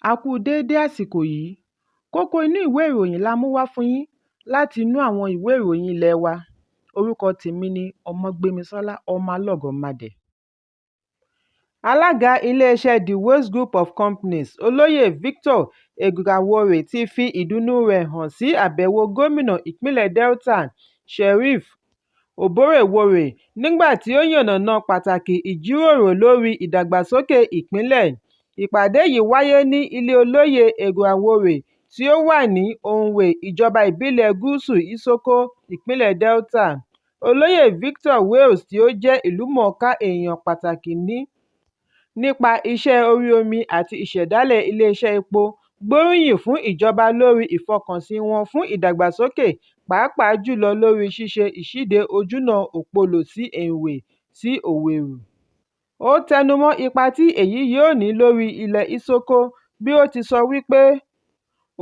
A kú déédé àsìkò yìí. Kókó inú ìwé ìròyìn la mú wá fún yín láti inú àwọn ìwé ìròyìn ilé wa. Orúkọ tèmi ni Ọmọgbémisọ́lá Ọmọlọ́gọ̀mádẹ. Alága iléeṣẹ́ The Waves Group of Companies, Olóyè Victor Eguawore, ti fi ìdùnnú rẹ̀ hàn sí àbẹ̀wò Gómìnà ìpínlẹ̀ Delta, Sheriff Oborevwori, nígbà tí ó yànnàná pàtàkì ìjíròrò lórí ìdàgbàsókè ìpínlẹ̀. Ìpàdé yìí wáyé ní ilé Olóyè Eguawore tí ó wà ní Onwe, ìjọba ìbílẹ̀ Gúúsù Isoko, ìpínlẹ̀ Delta. Olóyè Victor Wales tí ó jẹ́ ìlúmọ̀ọ́ká èèyàn pàtàkì nípa iṣẹ́ orí omi àti ìṣẹ̀dálẹ̀ iléeṣẹ́ epo, gbóríyìn fún ìjọba lórí ìfọkànsìn wọn fún ìdàgbàsókè pàápàá jùlọ lórí ṣíṣe ìṣíde ojúnà Okpolo sí Enwè sí Owerri. Ó tẹnumọ́ ipa tí èyí yóò ní lórí ilẹ̀ Isoko bí ó ti sọ wípé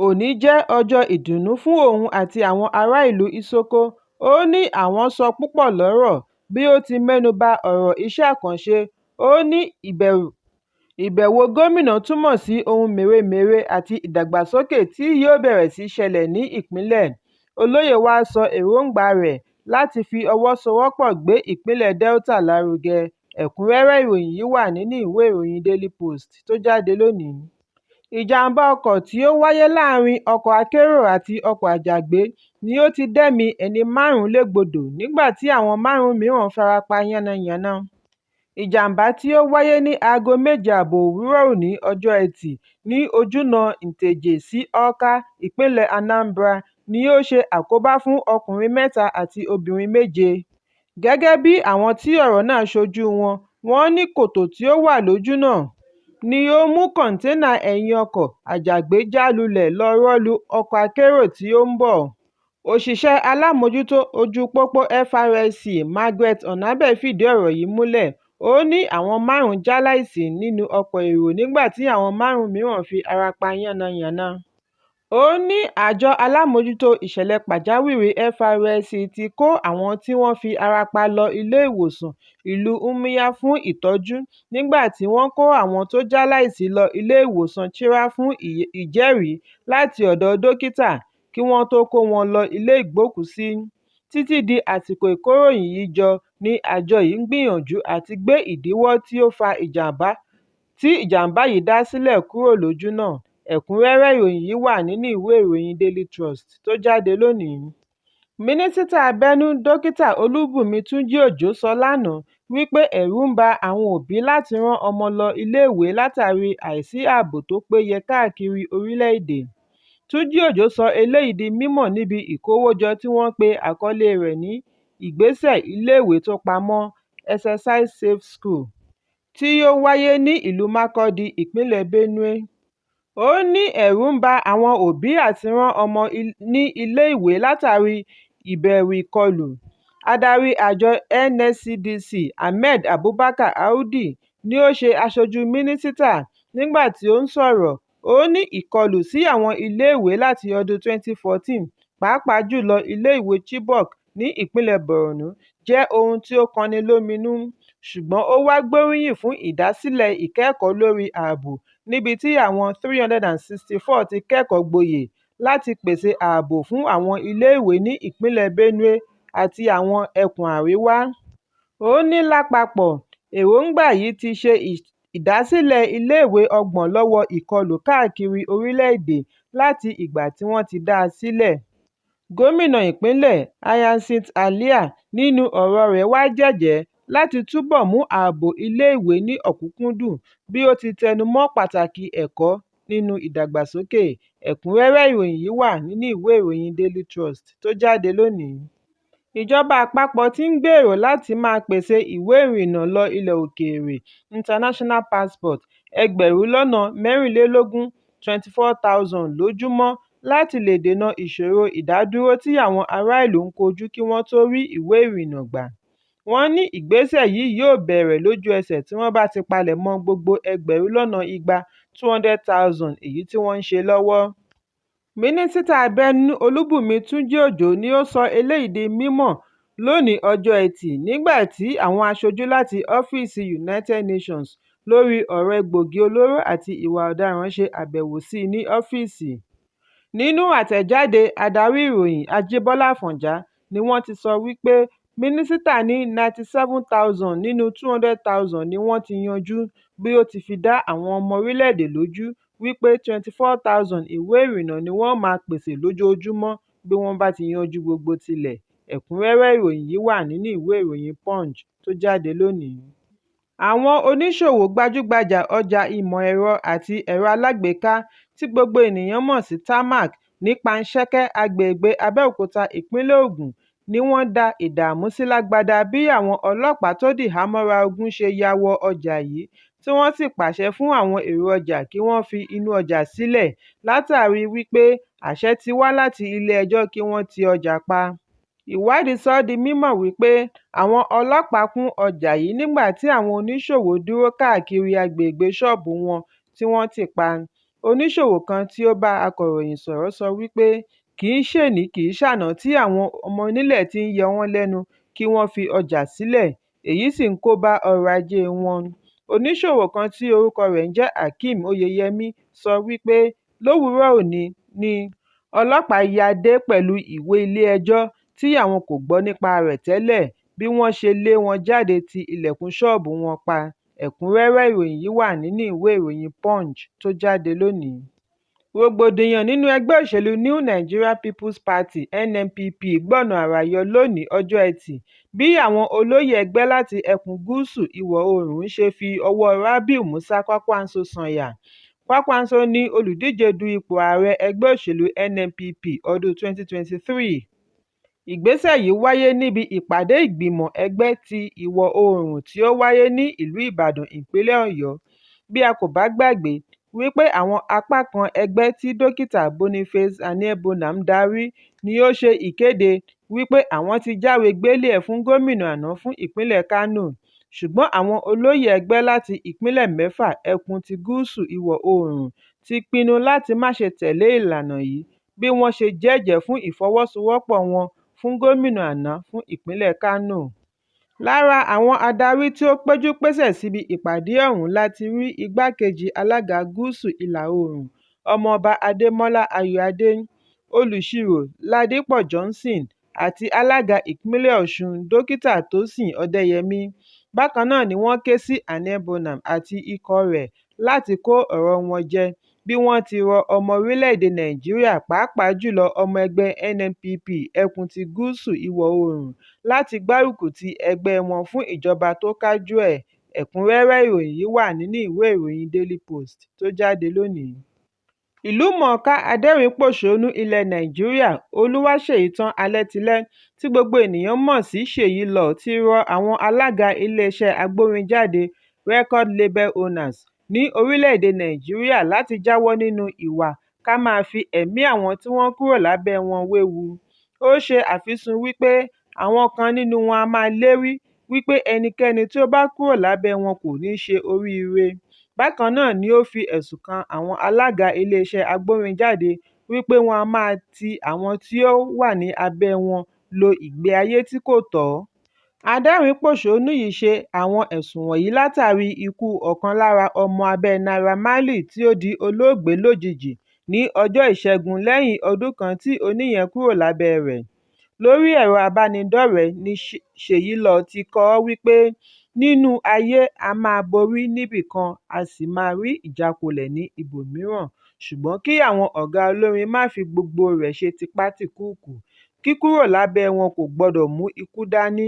òní jẹ́ ọjọ́ ìdùnnú fún òun àti àwọn ará ìlú Isoko. Ó ní àwọn sọ púpọ̀ lọ́rọ̀, bí ó ti mẹ́nu ba ọ̀rọ̀ iṣẹ́ àkànṣe. Ó ní ìbẹ̀wò gómìnà túmọ̀ sí ohun mèremère àti ìdàgbàsókè tí yóò bẹ̀rẹ̀ sí ṣẹlẹ̀ ní ìpínlẹ̀. Olóyè wá sọ èròńgbà rẹ̀ láti fi ọwọ́ sowọ́pọ̀ gbé ìpínlẹ̀ Delta lárugẹ. Ẹ̀kúnrẹ́rẹ́ ìròyìn yìí wà nínú ìwé ìròyìn Daily Post tó jáde lónìí. Ìjàm̀bá ọkọ̀ tí ó wáyé láàárín ọkọ̀ akérò àti ọkọ̀ àjàgbé ni ó ti dẹ́mìí ẹni márùn-ún légbodò nígbà tí àwọn márùn-ún mìíràn fara pa yánnayànna. Ìjàm̀bá tí ó wáyé ní aago méje ààbọ̀ òwúrọ̀ òní ọjọ́ Ẹtì ní ojúnà Nteje sí Awka, ìpínlẹ̀ Anambra, ni ó ṣe àkóbá fún ọkùnrin mẹ́ta àti obìnrin méje. Gẹ́gẹ́ bí àwọn tí ọ̀rọ̀ náà ṣojú wọn, wọ́n ní kòtò tí ó wà lójúnà ni ó mú kọ̀ńténà ẹ̀yìn ọkọ̀ àjàgbé já lulẹ̀ lọ rọ́ lu ọkọ̀ akérò tí ó ń bọ̀. Òṣìṣẹ́ alámòójútó ojú pópó FRSC Margaret Onabe fìdí ọ̀rọ̀ yìí múlẹ̀. Ó ní àwọn márùn-ún jálàìsí nínú ọkọ̀ èrò nígbà tí àwọn márùn-ún mìíràn fi ara pa yánnayànna. Ó ní àjọ alámòójútó ìṣẹ̀lẹ̀ pàjáwìrì FRSC ti kó àwọn tí wọ́n fi ara pa lọ ilé-ìwòsàn ìlú Umuahia fún ìtọ́jú nígbà tí wọ́n kó àwọn tó jálàìsí lọ ilé-ìwòsàn Chira fún ìjẹ́rìí láti ọ̀dọ̀ dókítà kí wọ́n tó kó wọn lọ ilé ìgbókùúsí. Títí di àsìkò ìkóròyìn yìí jọ ni àjọ yìí ń gbìyànjú àti gbé ìdíwọ́ tí ó fa tí ìjàm̀bá yìí dá sílẹ̀ kúrò lójúnà. Ẹ̀kúnrẹ́rẹ́ ìròyìn yìí wà nínú ìwé ìròyìn Daily Trust tó jáde lónìí. Mínísítà abẹ́nú Dókítà Olúbùnmi Túnjí Òjó sọ lánàá wípé ẹ̀rù ń ba àwọn òbí láti rán ọmọ lọ iléèwé látàrí àìsí ààbò tó péye káàkiri orílẹ̀-èdè. Túnjí Òjó sọ eléyìí di mímọ̀ níbi ìkówójọ tí wọ́n pe àkọlé rẹ̀ ní "Ìgbésẹ̀ Iléèwé tó Pamọ́ Exercise Safe School", tí ó wáyé ní ìlú Makurdi, ìpínlẹ̀ Benue. Ó ní ẹ̀rù ń ba àwọn òbí àti rán ọmọ ní iléèwé látàrí ìbẹ̀rù ìkọlù. Adarí àjọ NSCDC Ahmed Abubakar Audu ni ó ṣe aṣojú mínísítà nígbà tí ó ń sọ̀rọ̀. Ó ní ìkọlù sí àwọn iléèwé láti ọdún 2014, pàápàá jùlọ iléèwé Chibok ní ìpínlẹ̀ Borno, jẹ́ ohun tí ó kọni lóminú, ṣùgbọ́n ó wá gbóríyìn fún ìdásílẹ̀ ìkẹ́kọ̀ọ́ lórí ààbò níbi tí àwọn 364 ti kẹ́kọ̀ọ́ gboyè láti pèsè ààbò fún àwọn iléèwé ní ìpínlẹ̀ Benue àti àwọn ẹkùn àríwá. Ó ní lápapọ̀, èròńgbà yìí ti ṣe ìdásílẹ̀ iléèwé 30 lọ́wọ́ ìkọlù káàkiri orílẹ̀-èdè láti ìgbà tí wọ́n ti dá a sílẹ̀. Gómìnà ìpínlẹ̀ Hyacinth Alia nínú ọ̀rọ̀ rẹ̀ wá jẹ́jẹ̀ẹ́ láti túbọ̀ mú ààbò iléèwé ní ọ̀kúnkúndùn bí ó ti tẹnu mọ́ pàtàkì ẹ̀kọ́ nínú ìdàgbàsókè. Ẹ̀kúnrẹ́rẹ́ ìròyìn yìí wà nínú ìwé ìròyìn Daily Trust tó jáde lónìí. Ìjọba àpapọ̀ ti ń gbèrò láti máa pèsè ìwé ìrìnnà lọ ilẹ̀ òkèèrè international passport 24,000 24,000 lójúmọ́ láti lè dènà ìṣòro ìdádúró tí àwọn ará ìlú ń kojú kí wọ́n tó rí ìwé ìrìnnà gbà. Wọ́n ní ìgbésẹ̀ yìí yóò bẹ̀rẹ̀ lójú ẹsẹ̀ tí wọ́n bá ti palẹ̀mọ́ gbogbo 200,000 200,000 èyí tí wọ́n ń ṣe lọ́wọ́. Mínísítà abẹ́nú Olúbùnmi Túnjí Òjó ni ó sọ eléyìí di mímọ̀ lónìí ọjọ́ Ẹtì nígbà tí àwọn aṣojú láti ọ́fíìsì United Nations lórí ọ̀rọ̀ egbòogi olóró àti ìwà ọ̀daràn ṣe àbẹ̀wò sí i ní ọ́fíìsì. Nínú àtẹ̀jáde Adarí ìròyìn Ajíbọ́lá Àfọ̀njá ni wọ́n ti sọ wípé Mínísítà ní 97,000 nínú 200,000 ni wọ́n ti yanjú bí ó ti fi dá àwọn ọmọ orílẹ̀-èdè lójú wípé 24,000 ìwé ìrìnnà ni wọ́n máa pèsè lójoojúmọ́ bí wọ́n bá ti yanjú gbogbo tilẹ̀. Ẹ̀kúnrẹ́rẹ́ ìròyìn yìí wà nínú ìwé ìròyìn Punch tó jáde lónìí. Àwọn oníṣòwò gbajúgbajà ọjà ìmọ̀-ẹ̀rọ àti ẹ̀rọ alágbèéká tí gbogbo ènìyàn mọ̀ sí "Tarmac" ní Panṣẹ́kẹ́, agbègbè Abẹ́òkúta, ìpínlẹ̀ Ògùn ni wọ́n da ìdààmú sí lágbádá bí àwọn ọlọ́pàá tó dìhámọ́ra ogun ṣe ya wọ ọjà yìí tí wọ́n sì pàṣẹ fún àwọn èrò ọjà kí wọ́n fi inú ọjà sílẹ̀ látàrí wípé àṣẹ ti wá láti ilé ẹjọ́ kí wọ́n ti ọjà pa. Ìwádìí sọ ọ́ di mímọ̀ wípé àwọn ọlọ́pàá kún ọjà yìí nígbà tí àwọn oníṣòwò dúró káàkiri agbègbè ṣọ́ọ̀bù wọn tí wọ́n tì pa. Oníṣòwò kan tí ó bá akọ̀ròyìn sọ̀rọ̀ sọ wípé kì í ṣèní kì í ṣàná tí àwọn ọmọ onílẹ̀ ti ń yọ wọ́n lẹ́nu kí wọ́n fi ọjà sílẹ̀, èyí sì ń kó bá ọrọ̀ ajé wọn. Oníṣòwò kan tí orúkọ rẹ̀ ń jẹ́ Hakeem Oyeyèmí sọ wípé lówùúrọ̀ òní ni ọlọ́pàá ya dé pẹ̀lú ìwé ilé ẹjọ́ tí àwọn kò gbọ́ nípa rẹ̀ tẹ́lẹ̀ bí wọ́n ṣe lé wọn jáde ti ilẹ̀kùn ṣọ́ọ̀bù wọn pa. Ẹ̀kúnrẹ́rẹ́ ìròyìn yìí wà nínú ìwé ìròyìn Punch tó jáde lónìí. Rògbòdìyàn nínú ẹgbẹ́ òṣèlú New Nigeria People's Party (NNPP) gbọ̀nà àrà yọ lónìí ọjọ́ Ẹtì bí àwọn olóyè ẹgbẹ́ láti ẹkùn gúúsù ìwọ̀-oòrùn ṣe fi ọwọ́ọ Rabiu Musa Kwankwaso sọ̀yà. Kwankwaso ni olùdíje du ipò ààrẹ ẹgbẹ́ òṣèlú NNPP ọdún 2023. Ìgbésẹ̀ yìí wáyé níbi ìpàdé ìgbìmọ̀ ẹgbẹ́ ti ìwọ̀-oòrùn tí ó wáyé ní ìlú Ìbàdàn, ìpínlẹ̀ Ọ̀yọ́. Bí a kò bá gbàgbé wípé àwọn apá kan ẹgbẹ́ tí Dókítà Boniface Aniebonam darí ni ó ṣe ìkéde wípé àwọn ti jáwé gbélé ẹ̀ fún gómìnà àná fún ìpínlẹ̀ Kánò, ṣùgbọ́n àwọn olóyè ẹgbẹ́ láti ìpínlẹ̀ mẹ́fà ẹkùn ti gúúsù ìwọ̀-oòrùn ti pinnu láti má ṣe tẹ̀lé ìlànà yìí bí wọ́n ṣe jẹ́jẹ̀ẹ́ fún ìfọwọ́sowọ́pọ̀ wọn fún gómìnà àná fún ìpínlẹ̀ Kánò. Lára àwọn adarí tí ó péjú-pésẹ̀ síbi ìpàdé ọ̀hún la ti rí igbákejì alága Gúúsù Ìlà-Oòrùn Ọmọọba Adémọ́lá Ayọ̀adé, olùsirò Ládípọ̀ Johnson àti alága ìpínlẹ̀ Ọ̀ṣun Dókítà Tósìn Ọdẹ́yẹmí. Bákan náà ni wọ́n ké sí Aniebonam àti ikọ̀ rẹ̀ láti kó ọ̀rọ̀ wọn jẹ bí wọ́n ti rọ ọmọ orílẹ̀-èdè Nàìjíríà pàápàá jùlọ ọmọ ẹgbẹ́ NNPP ẹkùn ti Gúúsù Ìwọ̀-oòrùn láti gbárùkù ti ẹgbẹ́ wọn fún ìjọba tó kájú ẹ̀. Ẹ̀kúnrẹ́rẹ́ ìròyìn yìí wà nínú ìwé ìròyìn Daily Post tó jáde lónìí. Ìlúmọ̀ọ́ká adẹ́rìnínpòṣónú ilẹ̀ Nàìjíríà Olúwaṣèyítán Alẹ́tilẹ́ tí gbogbo ènìyàn mọ̀ sí Seyi Law ti rọ àwọn alága iléeṣẹ́ agbórinjáde (record label owners) ní orílẹ̀-èdè Nàìjíríà láti jáwọ́ nínú ìwà ká máa fi ẹ̀mí àwọn tí wọ́n kúrò lábẹ́ wọn wewu. Ó ṣe àfisùn wípé àwọn kan nínú wọn a máa lérí wípé ẹnikẹ́ni tí ó bá kúrò lábẹ́ wọn kò ní ṣe oríire. Bákan náà ni ó fi ẹ̀sùn kan àwọn alága iléeṣẹ́ agbórinjáde wípé wọ́n á máa ti àwọn tí ó wà ní abẹ́ẹ wọn lo ìgbé ayé tí kò tọ́. Adẹ́rìnínpòṣónú yìí ṣe àwọn ẹ̀sùn wọ̀nyí látàrí ikú ọ̀kan lára ọmọ abẹ́ Naira Marley tí ó di olóògbé lójijì ní ọjọ́ Ìṣẹ́gun lẹ́yìn ọdún kan tí oníyẹn kúrò lábẹ́ẹ rẹ̀. Lórí ẹ̀rọ ìbánidọ́rẹ̀ẹ́ ní Seyi Law ti kọ ọ́ wípé "Nínú ayé, a máa borí níbì kan a sì máa rí ìjákulẹ̀ ní ibòmíràn", ṣùgbọ́n kí àwọn ọ̀gá olórin má fi gbogbo rẹ̀ ṣe tipátìkúùkù, kíkúrò lábẹ́ wọn kò gbọdọ̀ mú ikú dání,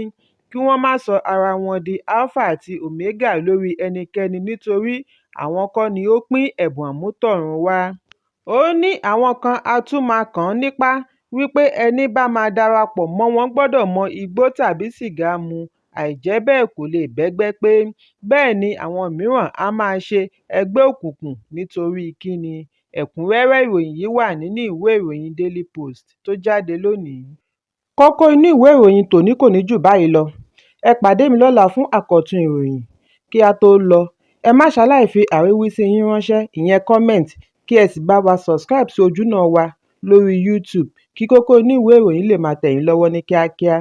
kí wọ́n má sọ ara wọn di Alpha àti Omega lórí ẹnikẹ́ni nítorí àwọn kọ́ ni ó pín ẹ̀bùn àmútọ̀run wá. Ó ní àwọn kan á tún máa kàn án nípá wípé ẹní bá máa darapọ̀ mọ́ wọn gbọdọ̀ mọ igbó tàbí sìgá mu àìjẹ́ bẹ́ẹ̀ kò leè bẹ́gbẹ́ pé, bẹ́ẹ̀ ni àwọn mìíràn á máa ṣe ẹgbẹ́ òkùnkùn nítorí kíni? Ẹ̀kúnrẹ́rẹ́ ìròyìn yìí wà nínú ìwé ìròyìn Daily Post tó jáde lónìí. Kókó inú ìwé ìròyìn tòní kò ní jù báyìí lọ. Ẹ pàdé mi lọ́la fún àkọ́tún ìròyìn. Kí á tó lọ, ẹ má ṣaláì fi àríwísí yín ránṣẹ́ ìyẹn comment kí ẹ sì bá wa subscribe sí ojúnà wa lórí YouTube kí kókó inú ìwé ìròyìn lè máa tẹ̀ yín lọ́wọ́ ní kíákíá.